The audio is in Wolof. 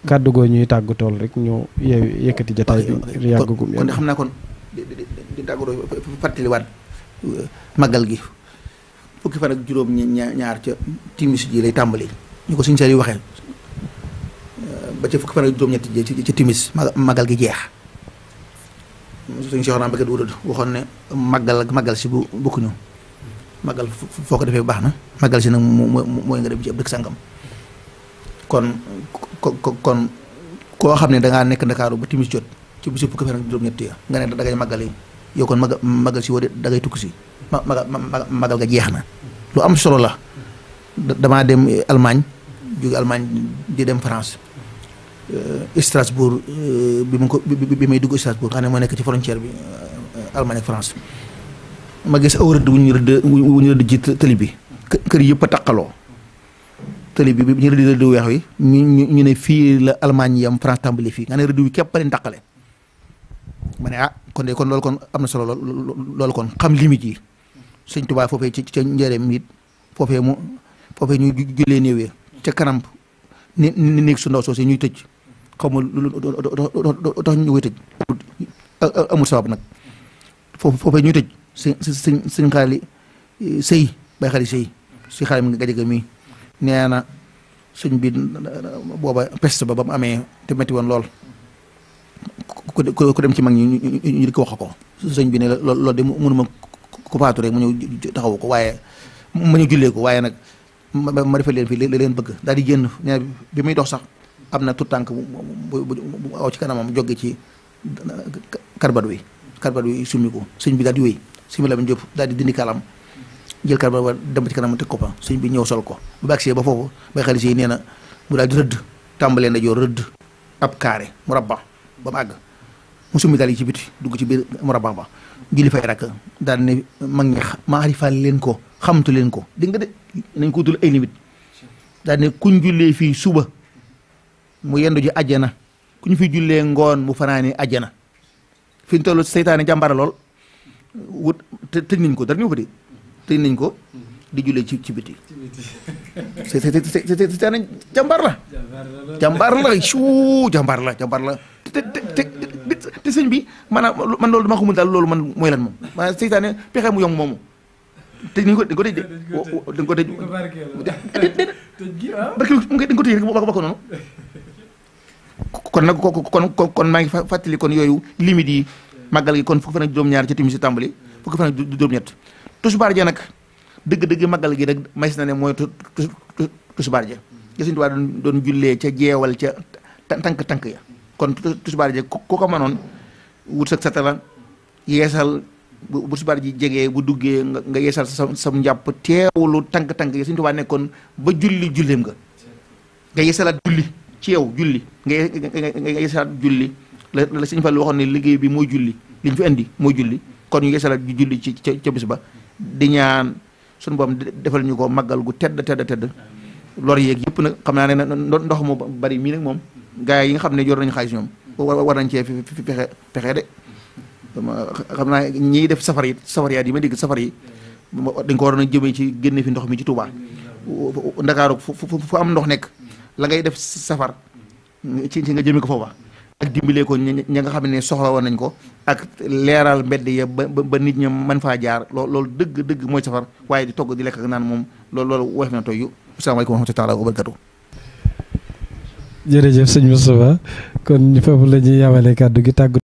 kàddu goo ñuy tàggatool rek ñu yëkkati jotaay bi yàggagum kon xam naa kon di tàggatoo fàttaliwaat màggal gi fukki fan ak juróom ñaar ca timis ji lay tàmbali ñu ko suñu seet yi waxee ba ca fukki fan ak juróom-ñetti ji ca timis màggal gi jeex suñu Cheikh naa Mbacké Doudou waxoon ne màggal si bu bokkuñu màggal foo ko defee baax na màggal si nag mooy nga dem ci ab dëkk sàngam kon koo xam ne dangaa nekk Ndakaaru ba timis jot ci bisu fukki fan ak juróom-ñetti ya nga ne dangay màggal yi yow kon màggal si woo de dangay tukki si màggal ga jeex na lu am solo la. damaa dem Allemagne jóge Allemagne di dem France Strasbourg bi may dugg Strasbourg xam ne moo nekk ci frontière bi Allemagne ak France ma gis aw rëdd wu ñu rëdd ci tëli bi kër yëpp a taqaloo tëli bi ñu rëdd weex wi ñu ne fii la Allemagne yam France tàmbali fii nga ne rëdd wi képp a leen taqale ma ne kon loolu kon am na solo loolu kon xam limite yi Sëñ Tuubaa foofee ca njëreem it foofee ñu jullee néewee ca kanam ni néeg su ndaw soo si ñuy tëj xaw ma lu tax ñu koy tëj amul sabab nag foofee ñuy tëj sëñ xaali sëy bay xaali sëy si xaali mi nga gajaga mi nee na sëñ bi booba peste ba mu amee te metti woon lool ku dem ci mag ñi ñu di ko wax ko sëñ bi ne loolu de mënuma ku faatu rek mu ñëw taxawu ko waaye ma ñëw jullee ko waaye nag ma defal leen fii li leen bëgg daal di génn nee bi muy dox sax am na tout tànk bu aw ci kanamam jóge ci karbat wi summi ko sëñ bi daal di wéy sëñ Lamine Diop daal di dindi kalam jël karbat wa dem ba ci kanam teg ko fa sëñ bi ñëw sol ko bu baagsee ba foofu bay xalis yi nee na mu daal di rëdd tàmbalee ndajoor rëdd ab carré murabba ba mu àgg mu summi daal yi ci biti dugg ci biir murabba ba julli fay rakk daal ne mag ñi maarifal leen ko xamtu leen ko dégg nga de nañ ko utul ay limite daal ne kuñ jullee fii suba mu yendu ji àjjana ku ñu fi jullee ngoon mu fanaani àjjana fi ñu toll seytaane jàmbara lool wut tëj nañ ko dara ñu ko de tëj nañ ko di jullee ci biti seytaane jàmbar la jàmbar la te sëñ bi maanaam man loolu dama xamul daal loolu man mooy lan moom maanaam seytaane pexe mu yomb moomu te dañ ko tëj de dañ ko tëj barke dañ ko tëj rek ba ko noonu kon nag kon maa ngi fàttali kon yooyu limite yi màggal gi kon fukki fan ak juróom-ñaar ci timis si tàmbali fukki fan ak juróom-ñett tusbaar ja nag dëgg màggal gi rek mais na ne mooy tusbaar ja Sëñ Tuubaa doon jullee ca jeewal ca tànk ya kon tusbaar ja ku ko mënoon wut sa satala yeesal bu tusbaar ji jegee bu duggee nga yeesal sa njàpp teewlu tànk ya Sëñ Tuubaa nekkoon ba julleem nga yeesalaat julli ci yow julli nga yeesalaat julli la Sëñ Fallu waxoon ne liggéey bi mooy julli li ñu fi indi mooy julli kon ñu yeesalaat julli ci ca bis ba di ñaan suñu boom defal ñu ko màggal gu tedd lor yeeg yëpp nag xam naa ne ndox mu bari mii nag moom gars yi nga xam ne yor nañu xaalis ñoom war nañ cee pexe de xam naa ñiy def safar yaat yi ma dégg safar yi dañ ko waroon a jëmee ci génne fi ndox mi ci Touba Ndakaaru fu am ndox nekk la ngay def safar ci nga jëmee ko foofa ak dimbalee ko ña nga xam ne soxla woon nañ ko ak leeral mbedd ya ba nit ña mën faa jaar loolu dëgg mooy safar waaye di togg di lekk ak naan moom loolu woyof na toy yu asalaamaaleykum wa rahmatullaahi wa barakaatuh. jërëjëf sëñ Moustapha kon foofu la ñuy yamale kàddu gi tàggu